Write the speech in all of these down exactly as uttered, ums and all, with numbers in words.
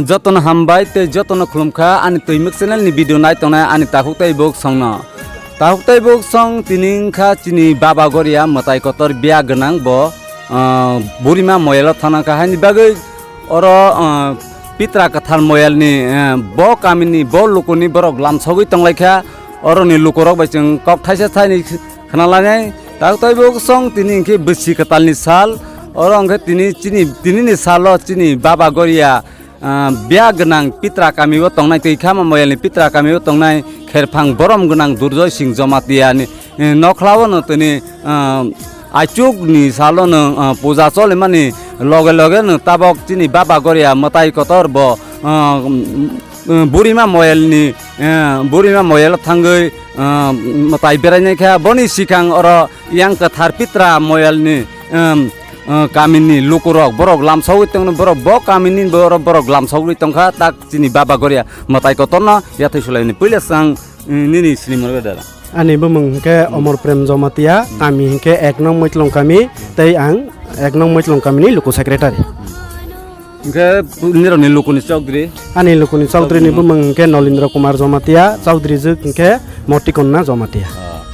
Jotono hambai tei jotono khulumkha ani Twimwk channel ni video nai tongnai ani takhuk tei buk songno. Takhuk tei buk song tini wngkha chini Baba Goria mwtai kotor biya gwnang bo, ah, Burima moyalo thana kha haini bagwi oro, ah, Pitra Kwthar moyalni, eh, bo kamini bo lukuni borok lamsogwi tonglaikha. Oroni lukurok bai chwng kok thaisa thaini khna lainai. Takhuk tei buk song tini hwnkhe bwsi kwtalni sal. Oro hwnkhe tini chini, tinini salo chini Baba Goria, ah, biya gwnang Pitra kamio tongnai, twi khama moyalni Pitra kamio tongnai kherphang borom gwnang Durjoy Singh Jomatiyani, eh, nokhlao no tini, ah, aichukni salo no, ah, puja cholimani loge loge no tabok chini Baba Goria mwtai kotor bo, ah, um, um, Burima moyalni, eh, Burima moyalo thangwi, ah, mwtai berainai kha. Boni sikang oro yang kwthar Pitra moyalni, um, ah, kamini lukurok borok lamsogwi tongno, borok bo kamini borok, borok lamsogwi tongkha tak chini Baba Goria mwtai kotorno yathai sulaini puila sang, um, nini sinimorga dara. Ani bumung hwnkhe Omor Prem Jomatia, kami hwnkhe ek nong Muitlong kami, tei ang ek nong Muitlong kamini luku secretary. Hwnkhe nirokni lukuni chowdhury? Ani lukuni chowdhury ni bumung hwnkhe Nolindra Kumar Jomatia, chowdhury jwk hwnkhe Motikonna Jomatia. Ah.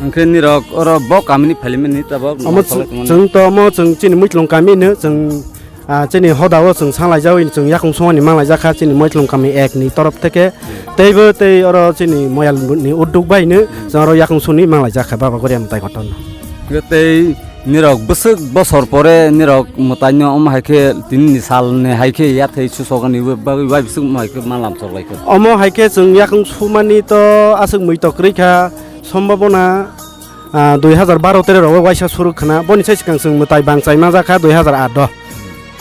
Hwnkhe nirok oro bo kamini phalimani tabok? Omo chwng to omo chwng chini Muitlong kami no chwng, ah, chini hoda o chwng sanglaijawi chwng yakung songmani manglaijakha chini Muitlong kami ek ni torof theke. Teibo tei oro chini moyal ni udduk bai no chwng oro yakung songni manglaijakha Baba Goria mwtai kotor no. Hwnkhe tei nirok bwswk bosor pore nirok mwtaino omo hai khe tinini salni hai khe yathai susokani bagwi bai bwswk omo hai khe ma lamsok lai khe. Omo hai khe chwng yakung sumani to aswk mui tokrwi kha, sombhabona, ah, dui hazar baro tere rogo waisa suruk khna, boni sai swkang chwng mwtai bangchai manjak kha dui hazar aat o.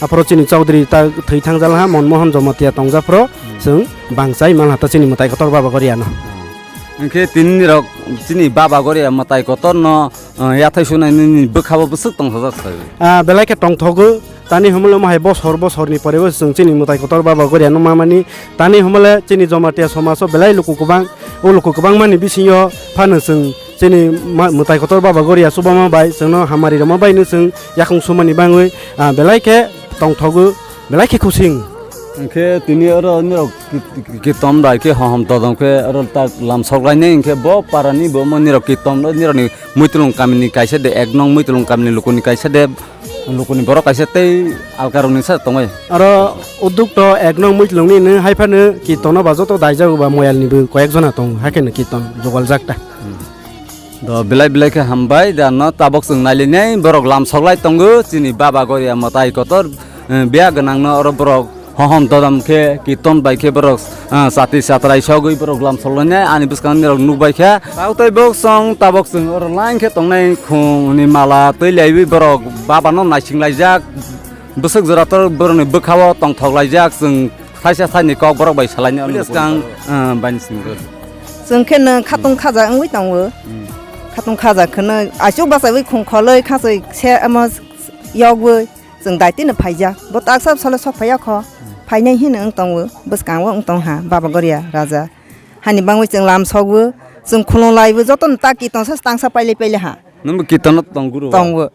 Aphoro chini chowdhury ta thwi thangjal ha Monmohon Jomatia tongjaphro chwng bangchai manha ta chini mwtai kotor Baba Goria no. Hwnkhe tini nirok chini Baba Goria mwtai kotor no, ah, yathai sunai nini bwkha bo bwswk tongthokjak sai. Ah, belai khe tongthogo. Tani hwnmale omo hai bosor bosor ni pore bo chwng chini mwtai kotor Baba Goria no mamani. Tani hwnmale chini Jomatia somaj o belai luku kwbang, o luku kwbangma ni bisingo phano chwng chini ma-, mwtai kotor Baba Goria chubama bai chwngno hamari rwma bai no chwng yakung sumani bangwi, ah, belai khe tongthogo, belai khe khusing. Hwnkhe tini oro nirok ki-, ki-, kitom bai khe hohom todom khe oro tak lamsok lainai hwnkhe bo parani bo omo nirok kitom nirokni Muitlong kamini kaisa de, ek nong Muitlong kamini lukuni kaisa de, lukuni borok kaisa tei alkarokni sa tongwi. Oro udduk to ek nong Muitlongni no hai phano kirtono ba joto daijago ba moyalni bo koyek jona tongo, hai kheno kirton jogaljak ta. Hmm. Do belai belai khe hambai da no tabok chwng nailinai borok lamsok lai tongo chini Baba Goria mwtai kotor, eh, biya gwnang no oro borok hohom dodom khe, kirton bai khe borok, ah, chati chatrai sogwi borok lamsok lainai ani bwskango nirok nukbai kha. Tabok tei bok song tabok chwng oro line khe tongnai khungni mala twi laiwi borok babano naising laijak. Bwswk jora tor borokni bwkhao tongthok laijak, chwng thaisa thaini kok borok bai salaini. Bwskang, ah, baini simi. Chwng khe no khatung khaja wngwi tongo. Hmm. Khatung khaja kheno aichuk bachaiwi khung kholwi khachoi se amo yogwi. Chwng daitino phaijak, bo taksa bwsalo sok phaiya kho, phainai hino wng tongo, bwskango wng tong ha, Baba Goria Raja. Hani bangwi chwng lam sogwi, chwng khulung laiwi, jotono ta kirton sa tangsa pailai pailai ha. Nwngbo kirtono tong guru? Tongo.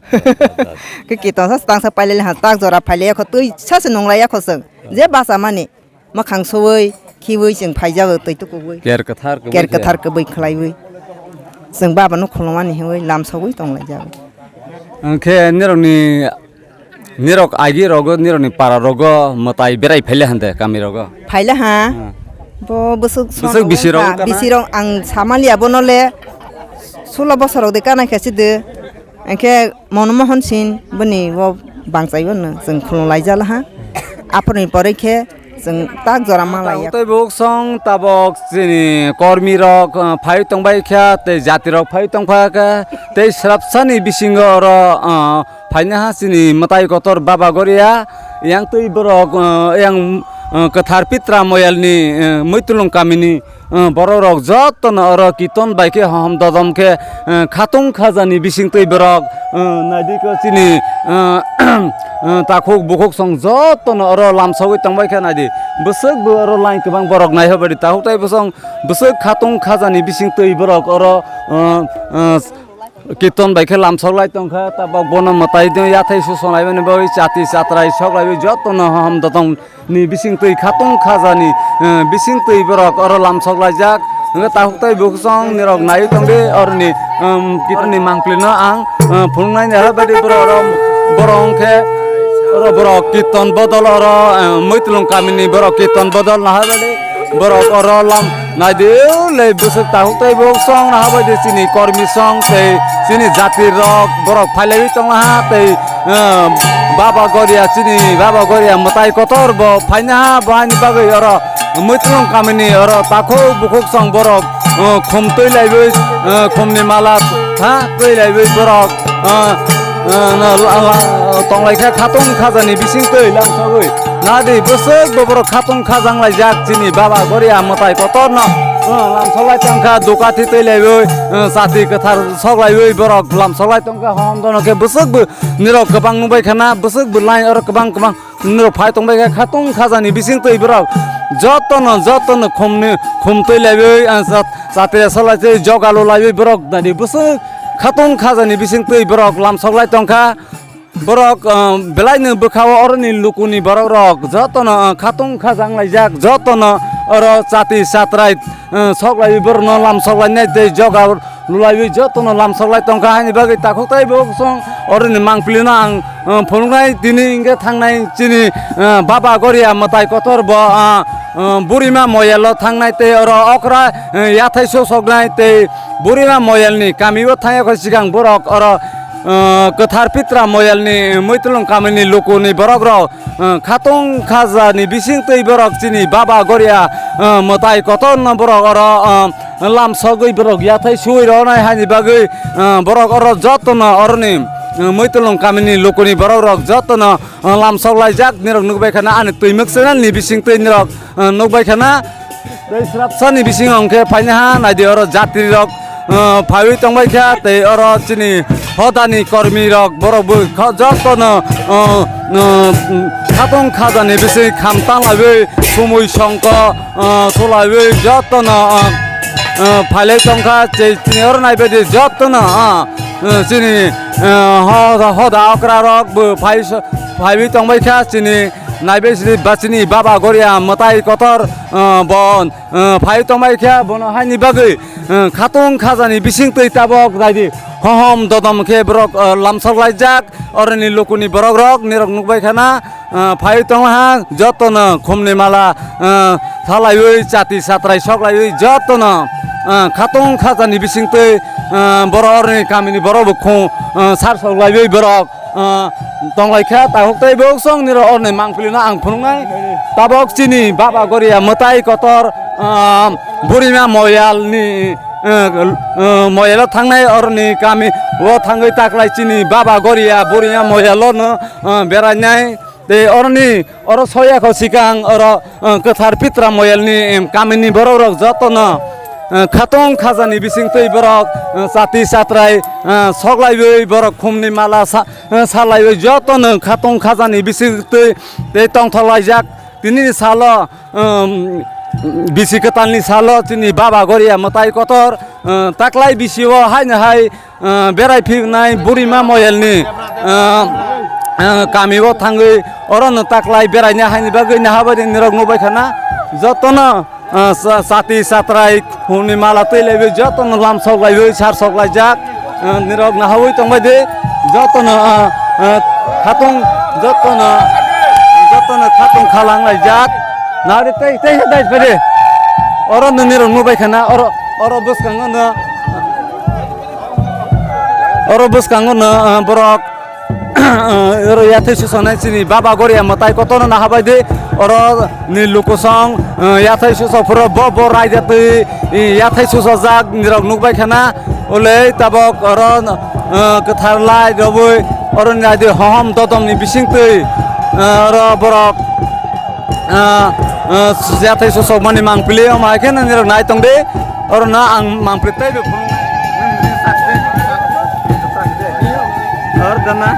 Khe kirton sa tangsa pailai ha, tak jora phailai kho, twi sa se nung laiya kho chwng, je basa mani. Mwkhang suwi, khiwi chwng phaijago twi tukugwi. Ker kwthar kwbwi Ker khe. Kwthar kwbwi khlaiwi. Chwng baba no khulumani hinwi lamsogwi tonglaijago. Hwnkhe nirokni, nirok agi rogo, nirokni para rogo mwtai berai phaile hande kami rogo? Phaile ha. Hmm. Bo bwswk Bwswk sono bisirok wngkha, wngkha na? Bisirok ang samaliya bono le sulo bosor rok de kana khe sidi. Hwnkhe Monmohon Singh bini o bangchai bono chwng khulum laijala ha. Aphuruni pore khe chwng tak jora ma laiya. Tei buk song tabok chini kormi rok, uh, phai tongbai kha, tei jati rok phai tongpha kha, tei srapsani bisingo oro, uh, phaina ha chini mwtai kotor Baba Goria, yang twi borok, uh, yang, uh, kwthar Pitra moyalni, uh, Muitulung kamini, uh, borok rok jotono oro kirton bai khe hohom dodom khe, uh, khatung khajani bising twi borok, uh, naidi ko chini, uh, uh, takhuk bukhuk song jotono oro lamsogwi tongbai khe naidi. Bwswk bo oro line kwbang borok naiha badi takhuk tai bwsong bwswk khatung khajani bising twi borok oro, uh, uh, Kirton bai khe lamsok lai tongkha, tabok bono mwtai de yathai susonglai mani bagwi chati chatrai sok laiwi jotono hom dotong ni bising twi khatung khajani, eh, bising twi borok oro lamsok laijak. Hwnkhe takhuk tei bukhuk song nirok naiwi tongdi oroni, em, kirtonni mangpili no ang, eh, phunuknai ni hai badi borok oro borok hwnkhe oro borok kirton bodol oro, eh, Muitulung kamini borok kirton bodol no hai badi borok oro lam naidi le bwswk takhuk tei bukhuk song no hai badi chini kormi song tei chini jati rok borok phailaiwi tonglaha tei, eh, Baba Goria chini Baba Goria mwtai kotor bo phainaha bo haini bagwi oro Muitulung kamini oro takhuk bukhuk song borok, uh, khum twi laiwi, uh, khumni mala ha twi laiwi borok, uh, uh, no, la, la, tonglaikha khatung khajani bising twi lamsogwi. Nadi bwswk bo borok khatung khajang laijak chini Baba Goria mwtai kotorno, uh, lamsoklai tongkha dukathi twi laiwi, uh, chati kwthar soklaiwi borok lamsoklai tongkha hom dono khe bwswk bo nirok kwbang nukbai khana bwswk bo line oro kwbang kwbang. Norok phai tongbai khe khatung khajani bising twi borok jotono, jotono khumni, khum twi laiwi, ah, chat-, chatri salai twi jogalu laiwi borok nadi bwswk khatung khajani bising twi borok lamsok lai tongkha. Borok, ah, belaino bwkhao oroni lukuni borok rok jotono, ah, khatung khajang laijak, jotono oro chati chatrai, ah, sok laiwi borokno lamsok lainai tei joga lulaiwi jotono lamsok lai tongkha, haini bagwi takhuk tei bukhuk song oroni mangpili no ang, uh, phunuknai tini hwnkhe thangnai chini, uh, Baba Goria mwtai kotor bo, uh, uh, Burima Moyalo thangnai tei oro okra, uh, yathai sosoknai tei Burima Moyalni kamio thangya kho sikang borok oro, uh, kwthar pitra Moyalni Muitulung kamini lukuni borok rok, uh, khatung khajani bising twi borok chini Baba Goria, uh, mwtai kotor no borok oro, uh, lamsogwi borok yathai suwi rwnai haini bagwi, ah, borok oro jotono oroni, ah, Muitulung kamini lukuni borok rok jotono, ah, lamsok laijak nirok nukbai khana ani Twimwk channel ni bising twi nirok, ah, nukbai khana. Tei srapsa ni bising hwnkhe phainaha naidi oro jatri rok, ah, phaiwi tongbai kha tei oro chini hodani kormi rok borok bo kha jotono, ah, ah, khatung khajani bising kham tanglaiwi sumui songko, ah, sulaiwi jotono, ah, ah, phailai tongkha, chini oro naibaidi jotono, ah, ah, chini, ah, hoda, hoda okra rok bo phai, phaiwi tongbai kha, chini naibai sini ba chini Baba Goria mwtai kotor, ah, bo, ah, phai tongbai kha, bono haini bagwi, ah, khatung khajani bising twi tabok naidi hohom dodom khe borok, ah, lamsok laijak. Oroni lukuni borok rok nirok nukbai khana, ah, phai tongha jotono khumni mala, ah, salaiwi chati satrai soklaiwi jotono, ah, khatung khajani bising twi, ah, borok oroni kamini borok bo khung, ah, sar soklaiwi borok, ah, tonglai kha takhuk tei bukhuk song nirok oroni mangpili no ang phunuknai tabok chini Baba Goria mwtai kotor, ah, Burima Moyal ni eh, eh, Moyalo thangnai oroni kami o thangwi taklai chini Baba Goria Burima Moyalo no, eh, berainai. Tei oroni oro soya kho sikang oro, eh, kwthar pitra Moyalni, em, kamini borok rok jotono, eh, khatung khajani bising twi borok, eh, chati chatrai, eh, soklaiwi borok khumni mala sa-, eh, salaiwi jotono khatung khajani bising twi tei tongthok laijak. Tini salo, um, bisi kwtalni salo chini Baba Goria mwtai kotor, uh, taklai bisio haino hai, uh, berai phirnai Burima Moyalni, uh, uh, kamio thangwi orono taklai beraina haini bagwi nahabadi nirok nukbai khana jotono, uh, sa-, sati satrai khumni mala twi laiwi jotono lamsok laiwi sarsok laijak. Ah, nirok nahawi tongbai di. Jotono, ah, ah, khatung, jotono, jotono khatung khalang laijak. Nari tei, tei, tei, tei, oro no nirok nubai khana, oro, oro bwskango no, oro bwskango no, ah, borok, ah, oro yathai susonai chini Baba Goria mwtai kotorno nahabai di. Oro ni lukusong, ah, yathai susok phuro bo, bo raida twi, i, yathai susajak nirok nukbai khana. Ulei tabok oro, ah, kwthar lai robwi oro ni aidi hohom dodom ni bising twi, ah, oro borok, ah, ah, yathai sosok mani mangpili omo hai khe nini rok nai tong di oro no ang mangpili tei bo phunuk nai. Oro dana.